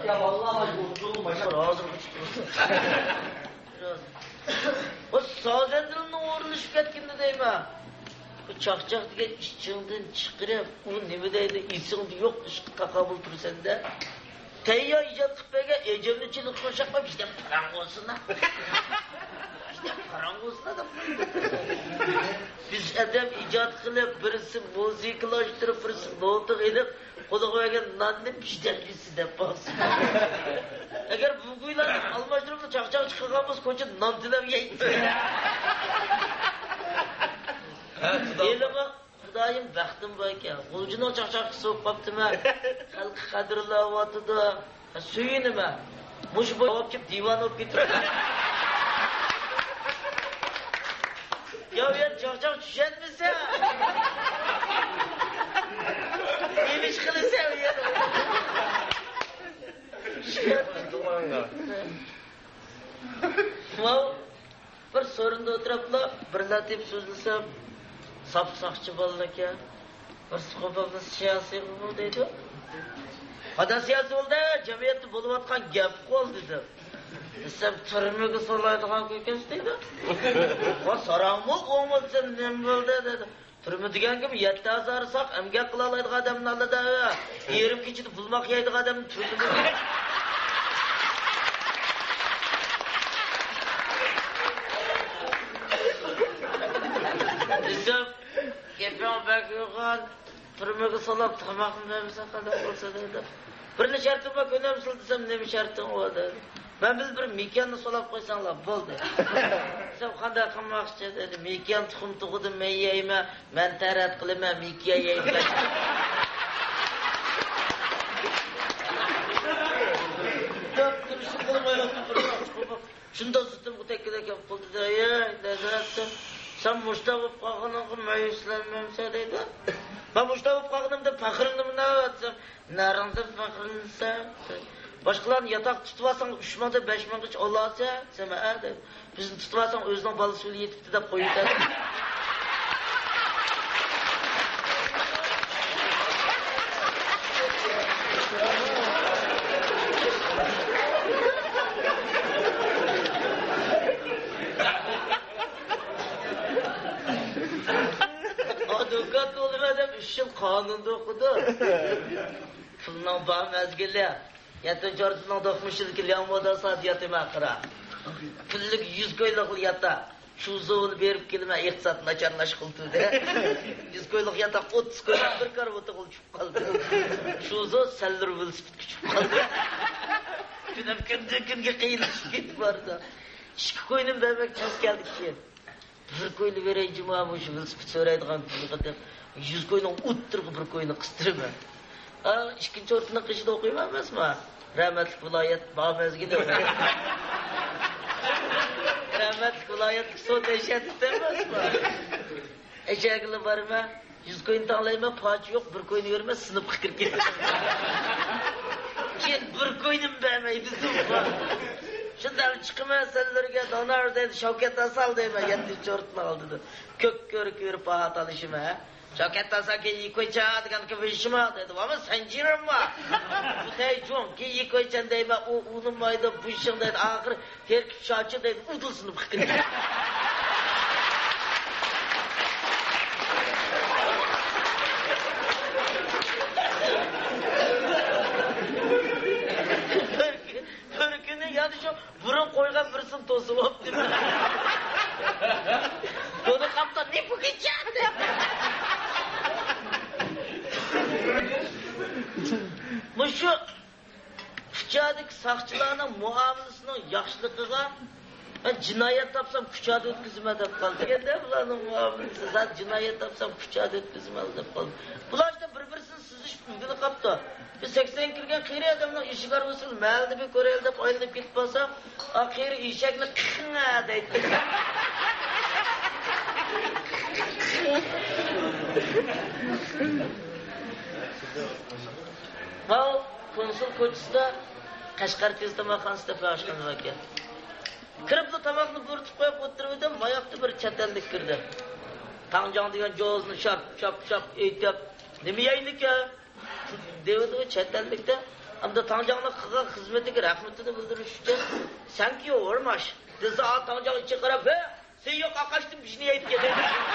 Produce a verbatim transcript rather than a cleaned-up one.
يا والله، ھازىر بۇ سازەندىلىنىڭ ئورۇنلىشىپ كەتكىنىنى دەيمەن. بۇ چاقچاق دېگەن ئىچىڭدىن چىقىرىپ، ئۇ نېمە دەيدۇ، ئېسىڭدە يوق ئىشقا تاقابىل تۇرىسەن-دە. تەييار ئىجاد قىلىپ بەرگەن ئەجەمنى چېلىققا ئوخشاپ قويۇپ، ئىشتە پاراڭ بولسۇن-دە. ئىشتە پاراڭ بولسۇن-دە دەپ قويدى. بىز ئادەم ئىجاد قىلىپ، بىرسى مۇزىكىلاشتۇرۇپ، بىرسى نوتىغا ئېلىپ، قولىغا بەرگەن ناننى بىردەم يېسە دەپ باقسۇن. ئەگەر بۇ گۇيلارنى ئالماشتۇرۇپ، چاقچاق چىقارغان بولسا، كوچىدا نان تىلەپ يەيتتى. ھە، خۇدا. ھېلىمۇ خۇدايىم بەختىم باركەن، غۇلجىنىڭ چاقچاقچىسى بولۇپ قاپتىمەن. خەلق قەدىرلەۋاتىدۇ. ھە، سۆيۈنىمەن. مۇشۇ بوي جاۋاب كېلىپ دىۋانە بولۇپ كېتىپتۇ. يا، ئۇ يەر چاقچاق چۈشەنمىسە، نېمە ئىش قىلىسەن ئۇ يەردە؟ ماۋۇ بىر سورۇندا ئولتۇرۇپلا بىر لاتىپ سۆزلىسەم، ساپ ساقچى بالىكەن. بىرسى قوپۇپلا سىياسىي بۇ دەيدۇ. قانداق سىياسىي بولدى؟ جەمئىيەتتە بولۇۋاتقان گەپ قول دېدىم. دېسەم، تۈرمىگە سولايدىغان كۆكەس دەيدۇ. ۋا ساراڭمۇ ئوڭمىسۇن، نېمە بولدى دېدىم. تۈرمە دېگەن كىم؟ يەتتە ھازار ساق ئەمگەك قىلالايدىغان ئادەمنى ئالىدۇ. يېرىم كېچىدە بۇلماق يەيدىغان ئادەمنى تۈرمىدە. دېسەم، گېپىڭ بەك يوغان، تۈرمىگە سولاپ تاماقنى بەرمىسەڭ قانداق بولسا دەيدۇ. بىرلا شەرتىم بار، كۆنەمسىلەر دېسەم، نېمە شەرتىڭ بار دېدى. مەن بىلەن بىر مېكىياننى سولاپ قويساڭلار بولدى. دېسەم، قانداق قىلماقچى دېدى. مېكىيان تۇخۇم تۇغىدىمۇ مەن يەيمەن، مەن تەرەت قىلىمەن، مېكىيان يەيمەن. دەپ تۇرۇشۇپ بولمايۋاتىدۇ. شۇنداق سۈتۈمگە تەگكۈدەك گەپ قىلدى-دە، ئەي دەدە، سەن مۇشۇنداق بولۇپ قالغىنىڭغا مەيۈسلەنمەمسەن دەيدۇ. مەن مۇشۇنداق بولۇپ قالغىنىمدىن پەخىرلىنىمەن دەۋاتسام، نەرىڭدىن پەخىرلىنىسەن؟ باشقىلارنى ياتاق تۇتۇۋالساڭ، ئۈچ مىڭدىن بەش مىڭغىچە ئالالىسەن دېسەم، ھە دەيدۇ. بىزنى تۇتۇۋالساڭ، ئۆزىنىڭ بالىسى ئۆلۈپ يېتىپتۇ دەپ قويۇۋېتەتتى. ئادۋوكات بولىمەن دەپ ئۈچ يىل قانۇندا ئوقۇدۇم. پۇلنىڭ بار مەزگىلى. يەتتىنچى ئورتىنىڭ دوقمۇش يىلدىكى لياڭ مودا سائەت ياتىمەن قارا. كۈنلۈك يۈز كويلۇق ياتاق. شۇزۇغىلا بېرىپ كېلىمەن، ئىقتىساد ناچارلاشقىلى تۇردى. يۈز كويلۇق ياتاق ئوتتۇز كويلۇق بىر كارىۋىتىغىلا چۈشۈپ قالدى. شۇزۇ سەللىر ۋېلىسىپىتكە چۈشۈپ قالدى. كۈنۈم كۈندىن كۈنگە قىيىنلىشىپ كېتىپ بارىدۇ. ئىككى كوينىمۇ بەرمەك تەس كەلدى كېيىن. بىر كوينى بېرەي جۇما، مۇشۇ ۋېلىسىپىت سورايدىغان كۈننى قىلىپ، يۈز كوينىڭ ئوتتۇرىغا بىر كوينى قىستۇرىمەن. ئا، ئىككىنچى ئورتىنىڭ قېشىدا ئوقۇيمەن ئەمەسمۇ؟ رەھمەتلىك ۋىلايەت بار مەزگىلى. رەھمەتلىك ۋىلايەتلىك سوت ھەششەتلىكتە ئەمەسمۇ؟ ئەشەگىلا بارىمەن، يۈز كوينى تاڭلايمەن، پاچا يوق، بىر كوينى بېرىمەن، سىنىپقا كىرىپ كېتىمەن. كېيىن بىر كوينىمۇ بەرمەيدۇ سىنىپقا. شۇنداق چىقىمەن سەنلەرگە، دانار دەيدۇ، شەۋكەت ھاسال دەيمەن، يەتتىنچى ئورۇننىڭ ئالدىدا. كۆك كۆرۈك يۈرۈپ باھا تالىشىمەن، ھە؟ شەۋكەت ھاسال كېيىن يىكويچا دېگەنكە بېشىما دەيدۇ، ۋاما سەنجىرىمما؟ خۇداي جۇڭ كېيىن يىكويچەن دەيمەن، ئۇ ئۇنىمايدۇ، بۇشىڭ دەيدۇ، ئاخىرى تېرىكىپ شاچى دەيدۇ، ئۇدۇلسىنىپ قېلىدۇ. بىر، بىر كۈنى يەنە شۇ بۇرۇن قويغان بىرسىنى توسۇۋاپتىمەن. بۇنى قاپتا نېپىگىچە دەپ. مۇشۇ كۇچادىكى ساقچىلارنىڭ مۇئامىلىسىنىڭ ياخشىلىقىغا، مەن جىنايەت تاپسام كۇچادا ئۆتكۈزىمەن دەپ قالدى. دېگەندە بۇلارنىڭ مۇئامىلىسى، زادى جىنايەت تاپسام كۇچادا ئۆتكۈزىمەن دەپ قالدى. بۇلار ئىشتە بىر-بىرسىنى سۈزۈشۈپ ئۆگىنىپ قاپتۇ. بىر سەكسەن كىرگەن قېرى ئادەمنىڭ ئىشىكى ئارىسىدا مەھەللىنى بىر كۆرەيلى دەپ ئايلىنىپ كېتىپ قالسام، ئا قېرى ئېشەكنى قىڭە دەيتتى. ماۋۇ كونسۇل كوچىسىدا قەشقەر تېز تاماقخانىسى دەپ ئاشخانا باركەن. كىرىپلا تاماقنى بۇيرۇتۇپ قويۇپ ئولتۇرۇۋىدىم، ماياقتا بىر چەت ئەللىك كىردى. تاڭجاڭ دېگەن جوزىنى شاپ، شاپ، شاپ ئېيتىپ، نېمە يەيدىكەن؟ دېۋىدۇ چەت ئەللىكتە. ئەمدى تاڭجاڭنىڭ قىلغان خىزمىتىگە رەھمىتىنى بىلدۈرۈش ئۈچۈن، سەنكى ھورماش دېسە، ئا تاڭجاڭ ئىچىگە قاراپ، ھە، سەن يوق ئاقاشتىن بېشىنى يەيدىكەن.